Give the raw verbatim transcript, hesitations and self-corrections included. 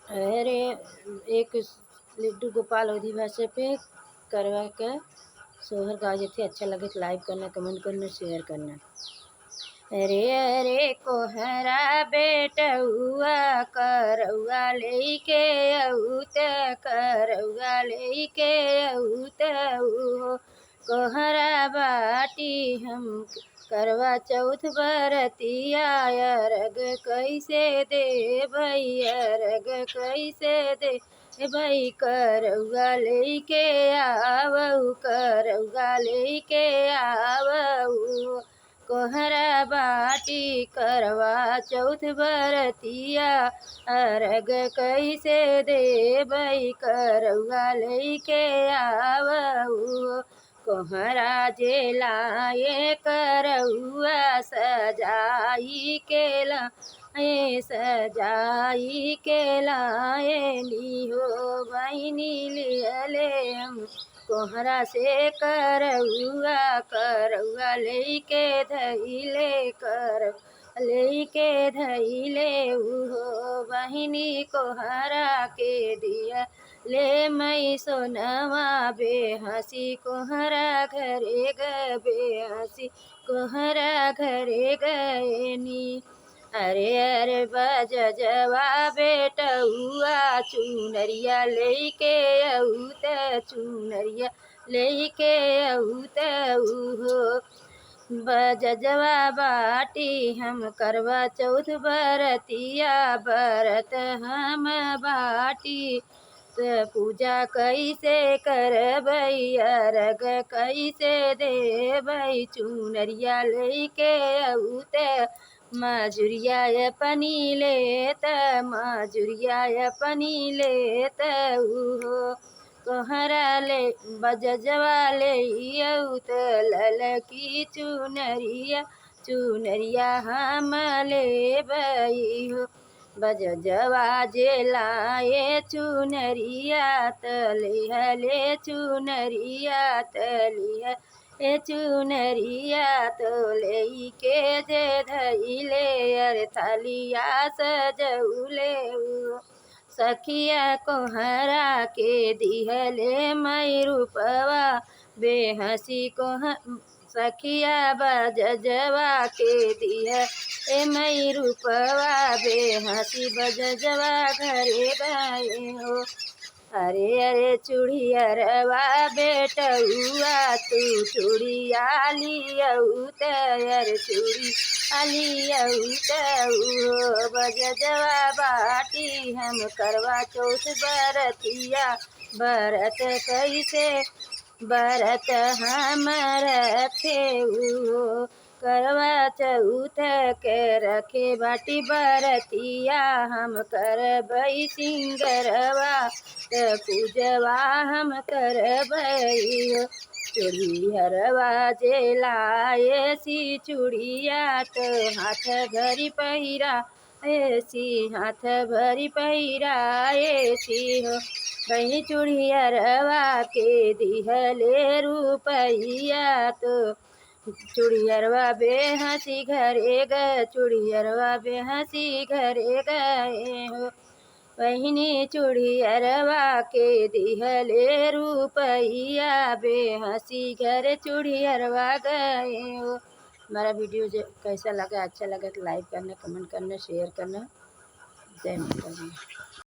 अरे, एक लड्डू गोपाल अवधी भाषा पे करवा के सोहर गावे जात है। अच्छा लगे तो like करना, comment करना, share करना। अरे, अरे, कोहरा बेटउआ, करउआ लेके अउत, करउआ लेके अउत हो। कोहरा बाटी हम करवा चौथ बरतिया, अरग कैसे देबै, अरग कैसे देबै, करउआ लेके आवउ, करउआ लेके आवउ। कोहरा बाटी करवा चौथ बरतिया, अरग कैसे देबै, करउआ लेके आवउ। कोहरा जे लाए करउआ सजाई के लाए, सजाई के लाए नी हो बहिनी लिहले हम। कोहरा से करउआ, करउआ लेके धइले कर, लेके धइले उहो बहिनी कोहरा के दिया। ले मई सोनवा बेहसी कोहरा घरे गए, बेहसी कोहरा घरे गए नी। अरे, अरे, बजजवा बेटउआ, चुनरिया लेके अउत, चुनरिया लेके अउत उहो। बजजवा बाटी हम करवा चौथ बरतिया, बरत हम बाटी। त पूजा कैसे करबै, अरग कैसे देबै, चुनरिया लेके अउत, मजुरिया अपनी लेत, मजुरिया अपनी लेत उहो। कोहरा ले बजजवा ले अउत, ललकी चुनरिया, चुनरिया हम लेबै हो। बजजवा जे लाए चुनरिया, त लेहले चुनरिया, त लेहले चुनरिया, तो लेके जे धइले अरे थालिया सजउले उ। सखिया कोहरा के दिहले मई रूपवा, बेहसी कोह-, सखिया बजजवा के दिहले मई रूपवा, बेहसी बजजवा घरे गए हो। अरे, अरे, चुड़ियरवा बेटउआ, तू चुड़िया लियउत, अरे, चुड़िया लियउत हो। बजजवा बाटी हम करवा चौथ बरतिया, बरत कैसे बरत हम रखे हो। करवा चौथ के रखे बाटी बरतिया, हम करबै सिंगरवा, त पूजवा हम करबै हो। चुड़ियरवा जे लाए सी चुड़िया, त हाथ भरी पहिरा, एसी हाथ भरी पहिरा एसी हो। बहिनी चुड़ियरवा के दिहले रुपइया, तो चुड़ियरवा बेहसी घरे गए, चुड़ियरवा बेहसी घरे गए हो। बहिनी चुड़ियरवा के दिहले रुपइया, बेहसी घरे चुड़ियरवा गए हो। हमारा video जो कैसा लगा, अच्छा लगा तो like करना, comment करना, share करना। जय माता दी।